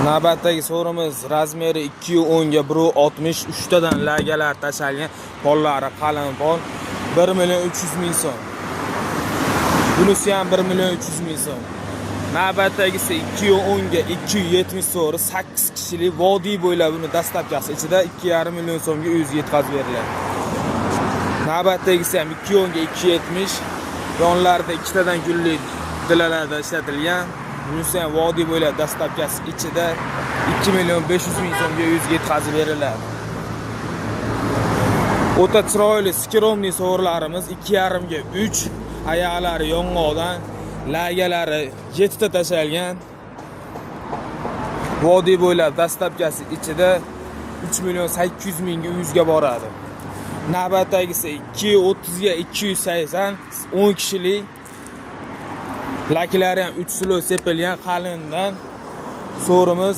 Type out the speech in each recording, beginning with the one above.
Navbatdagi so'rimiz размер i 2.10 ga 1.60, uchtadan lagalar tashalgan, pollari qalin pol, 1 million 300 ming so'm. Bunisi ham 1 million 300 ming so'm. Navbatdagisi 2.10 ga 270 so'ri, 8 kishilik, vodiy bo'ylab buni доставка si ichida, 2,5 million so'mga uyingizga yetkazib beriladi. Navbatdagisi ham 2.10 ga 270, yonlarida ikkitadan gulli dilalarda ishlatilgan. Bunisi ham vodiy bo'ylab доставка si ichida, 2 million 500 ming so'mga uyingizga yetkazib beriladi. O'ta chiroyli, скромный so'rlarimiz 2,5 ga 3, oyoqlari yong'oqdan, lagalari 7 ta tashalgan. Vodiy bo'ylab доставка si ichida, 3 million 800 mingga uyingizga boradi. Navbatdagisi 2.30 ga 280, 10 kishilik. Lakilari ham 3 слой sepilgan qalindan. So'rimiz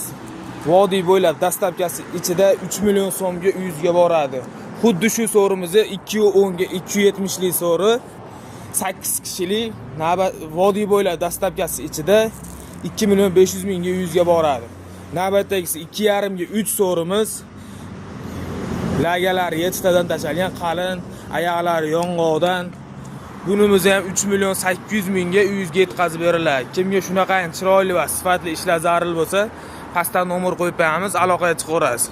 vodiy bo'ylab доставка si ichida, 3 million so'mga uyingizga boradi. Xuddi shu so'rimizni 2.10 ga 270 lik so'ri, 8 kishilik, navbat vodiy bo'ylab доставка si ichida, 2 million 500 mingga uyingizga boradi. Navbatdagisi 2,5 ga 3 so'rimiz, lagalari 7 tadan tashalgan qalin, oyoqlari yong'oqdan. Bunimiz ham 3 million 800 mingga uyingizga yetkazib beriladi. Kimga shunaqa chiroyli va sifatli ishlar zarur bo'lsa, pastdan nomer qo'yib qo'yamiz, aloqaga chiqaverasiz.